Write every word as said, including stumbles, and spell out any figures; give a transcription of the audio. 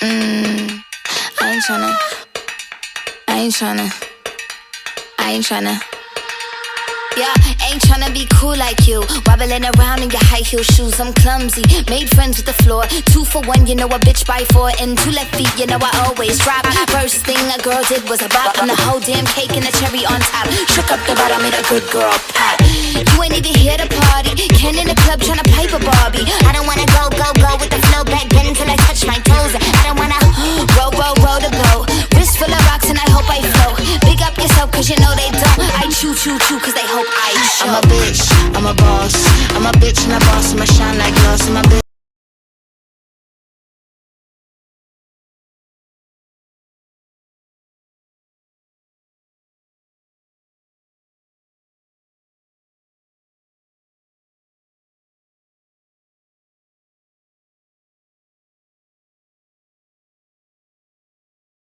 Mm, I ain't tryna. I ain't tryna. I ain't tryna. Yeah, ain't tryna be cool like you. Wobbling around in your high heel shoes, I'm clumsy. Made friends with the floor. Two for one, you know I bitch by four. And two left feet, you know I always drop. First thing a girl did was a bop. And the whole damn cake and the cherry on top. Shook up the bottom, made a good girl pop. You ain't even here to party. Ken in the club tryna pipe a Barbie. I don't wanna go, go, go with the flow back then till I touch my toes. I don't wanna row, row, row the boat. Wrist full of rocks and I hope I float. Big up yourself cause you know they don't. I chew, chew, chew cause they hope I choke. I'm a bitch, I'm a boss. I'm a bitch and a boss, I'm a shine like gloss. I'm a bitch.